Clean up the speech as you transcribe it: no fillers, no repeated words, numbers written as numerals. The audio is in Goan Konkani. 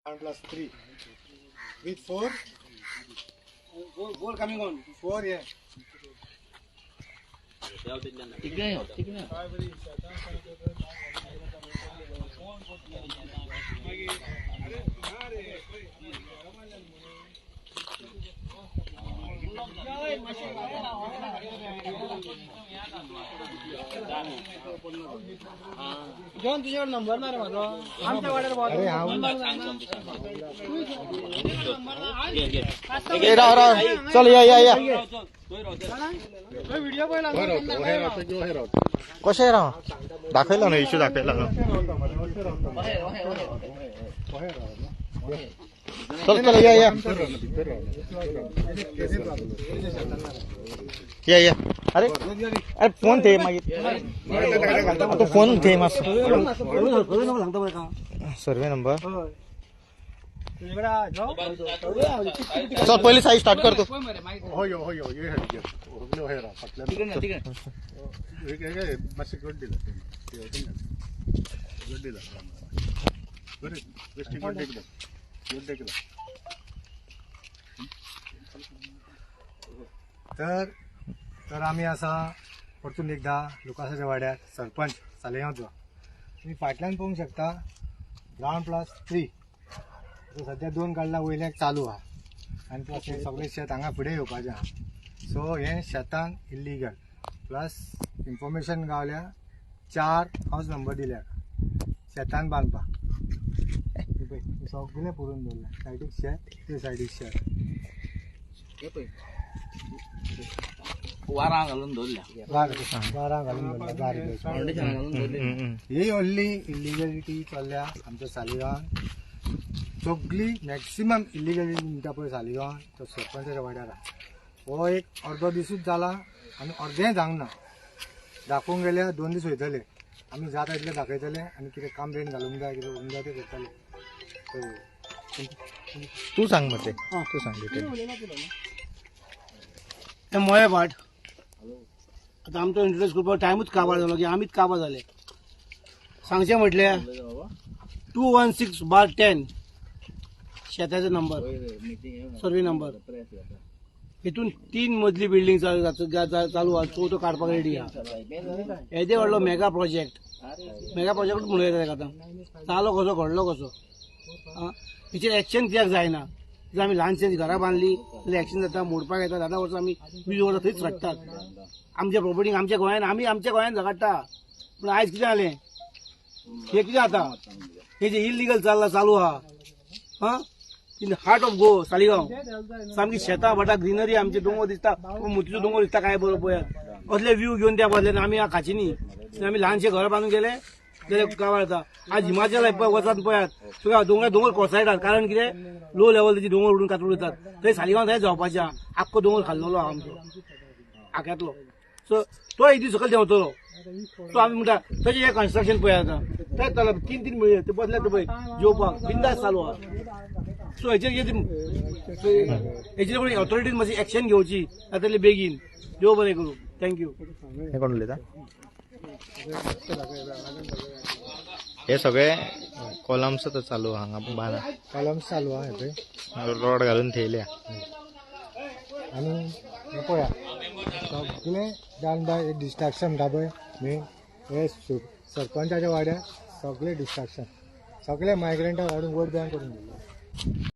One plus three. With four? Four coming on. Four, yeah. तिकडे जॉन, तुझ्याकडे नंबर ना रे माझा? आमच्या वाड्यावर. अरे हा. ए, राव राव, चल, या या या. व्हिडिओ पहिला. कशें राव, दाखयला न्हू, इशू दाखयला न्हू. चल चल, या या या या. अरे अरे, फोन थे मागीर. तो फोन थे मातसो. सांगता पळय का? Survey number. हय, तुझ्याकडे. चल, पयली साई स्टार्ट करतो. हो यो, हो यो, हे हो हे राव फाटल्यान. तिकडे. हे मातशें गड्डी जाता, गड्डी जाता. बरें, बेश्टी गड्डेक दाख, गड्डेक दाख. तर तर आमी आसा परतून एकदा लुकासाच्या वाड्यार, सरपंच सालेगांवचो. तुमी फाटल्यान पळोवंक शकता, ग्रावंड प्लस थ्री. सध्या दोन काडला, वयल्याक चालू आहा आनी प्लस हे सगळें शेत हांगा फुडें येवपाचें आहा. सो हें शेतान इल्लिगल प्लस इन्फॉर्मेशन गावल्या. चार हावज नंबर दिल्या शेतान बांदपाक. हे पळय, हे सगळें पुरून दवरलें. सायडीक शेत, ते सायडीक शेत. वारां घालून दवरल्या. वारां घालून दवरल्या, बारीक. फावंडेशन घालून दवरले. ही व्हडली इलिगलिटी चल्ल्या आमच्या सालिगांवान. सगळी मॅक्सिमम इलिगलिटी म्हणटा पळय सालिगांवान, तो सरपंचाच्या वाड्यार आहा. हो एक अर्दो दिसूच जाला आनी अर्देंय जावंक ना. दाखोवंक गेल्यार 2 दीस वयतले. आमी जाता तितलें दाखयतले आनी कितें कंप्लेन घालूंक जाय, कितें करूंक जाय तें करतले. तू सांग मग ते, तू सांग डिटेल. ते मोये भाट आतां आमचो इंट्रोड्यूस करपाक टायमूच काबार जालो की आमीच काबार जाले. सांगचें म्हटल्यार 216/10 शेताचो नंबर, सर्वे नंबर. हितून तीन मजली बिल्डिंग चालू चालू आहा, चवथो काडपाक रेडी आहा. येदे व्हडलो मेगा प्रोजेक्ट, मेगा प्रोजेक्ट म्हणूं येता तेका. आतां जालो कसो, घडलो कसो? आं, हेचेर एक्शन कित्याक जायना? जर आमी ल्हानशें घरां बांदली जाल्यार एक्शन जाता, मोडपाक येता. 10 10 वर्सां आमी, 20 वर्सां थंयच रडटात. आमच्या प्रॉपर्टीक आमच्या गोंयान, आमी आमच्या गोंयान झगडटा. पूण आयज कितें जालें? हें कितें जाता? हे जे इलिगल चल्लां, चालू आहा, हां, in heart of go Saligao, सामकी शेतां भाटां, ग्रिनरी, आमचे दोंगर दिसता, मोतीचो दोंगर दिसता. काय बरो पळयात, असले व्यू घेवन त्या बदल्यान आमी खाचीनी आमी ल्हानशे घर बांदून गेले जाल्यार काबार जाता. आज हिमाचल वचात पळयात, तुका दोंगर दोंगर कोसळटात. कारण कितें? लो लेवल तेजी दोंगर उडून कातून उडयतात. थंय सालिगांव थंय जावपाचें आहा. आख्खो दोंगर खाल्लेलो आहा आमचो आख्यांतलो. सो तो एक दीस सकयल देंवतलो. सो आमी म्हणटा तशें हें कन्स्ट्रक्शन पळय आतां तें चला, तीन तीन ते बसल्यात पळय जेवपाक, बिंदास चालू आहा. सो हेचेर हेचेर कोणी ऑथॉरिटीन मातशी एक्शन घेवची जातली बेगीन. देव बरें करूं, thank you. हे कोण उलयता? हे सगळे कॉलम्स आतां चालू हांगा बांदा. कॉलम्स चालू आहा हे पळय. रॉड घालून थेयल्या. आनी हे पळया, सगळें डन बाय डिस्ट्रक्शन म्हणटा पळय मेन हे सरपंचाच्या वाड्यार सगळें डिस्ट्रक्शन. सगळे मायग्रंटाक हाडून वोट बँक करून दिले.